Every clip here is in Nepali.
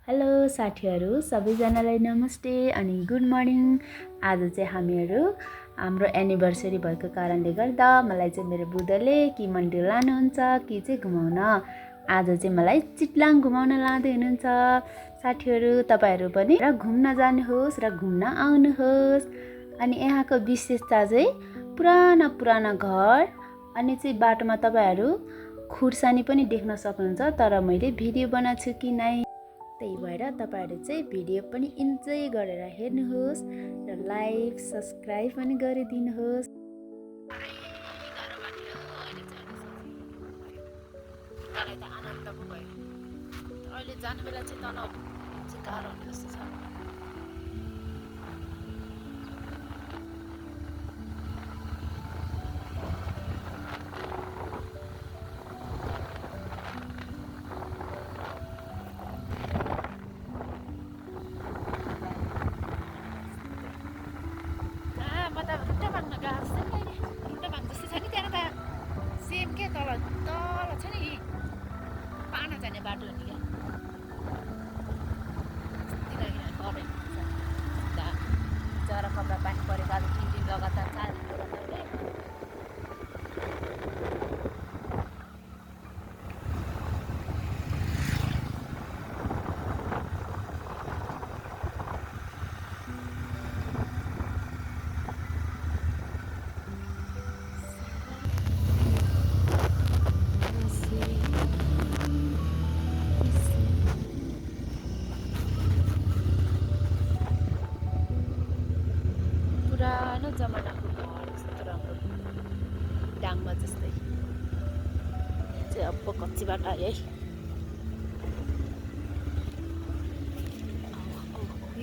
हेलो साथीहरू सबैजनालाई नमस्ते अनि गुड मर्निङ। आज चाहिँ हाम्रो एनिभर्सरी भएको कारणले गर्दा मलाई चाहिँ मेरो बुढाले कि मन्दिर लानुहुन्छ कि चाहिँ घुमाउन। आज चाहिँ मलाई चितलाङ घुमाउन लाँदै हुनुहुन्छ। साथीहरू तपाईहरू पनि र घुम्न जानुहोस् र घुम्न आउनुहोस्। अनि यहाँको विशेषता चाहिँ पुराना पुराना घर अनि चाहिँ बाटोमा तपाईहरू खुर्सानी पनि देख्न सक्नुहुन्छ, तर मैले भिडियो बनाएको छु कि नै, त्यही भएर तपाईहरू चाहिँ भिडियो पनि इन्जोय गरेर हेर्नुहोस् र लाइक सब्सक्राइब पनि गरिदिनुहोस्। आनन्द पो भयो। अहिले जाने बेला चाहिँ तल गाह्रो हुने जस्तो छ। जाने बाटो नि क्या जरा कपडा पानी परेको आज 3 दिन लगातार 4 दिन लगातार पुरानो जमानाको घर कस्तो राम्रो डाङमा जस्तै। यहाँ चाहिँ अब कच्ची बाटो आयो है।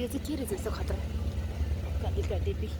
यो चाहिँ के रहेछ यस्तो खतरा गाडीका डिब्बी।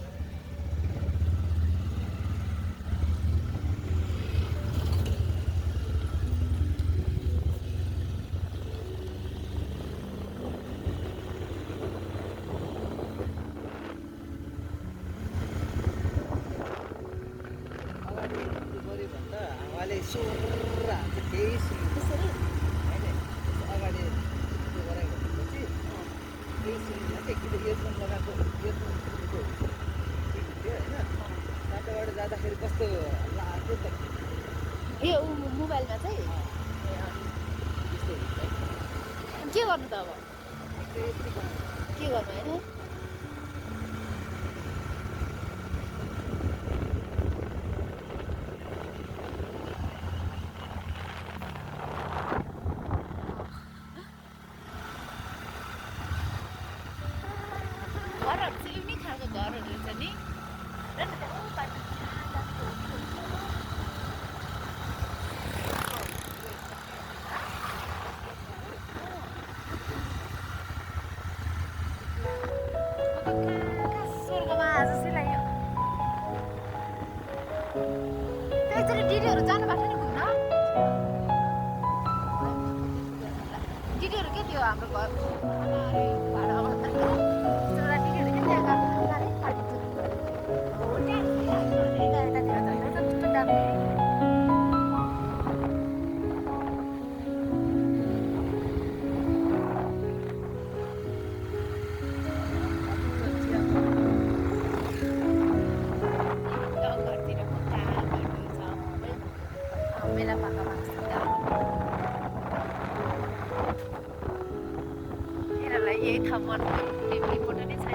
जाँदाखेरि कस्तो लाग्यो त ए मोबाइलमा चाहिँ के गर्नु त अब के गर्नु होइन। घरहरू चाहिँ एउटै खालको घरहरू रहेछ नि। स्वर्गमा जस्तै लाग्यो। एकचोटि दिदीहरू जानु भएको थियो नि घुम्न। दिदीहरू के थियो हाम्रो घर भाडामा दिदीहरू के त्यहाँ गएको अरे बेला पाका यही ठाउँमा फोटो नै छ।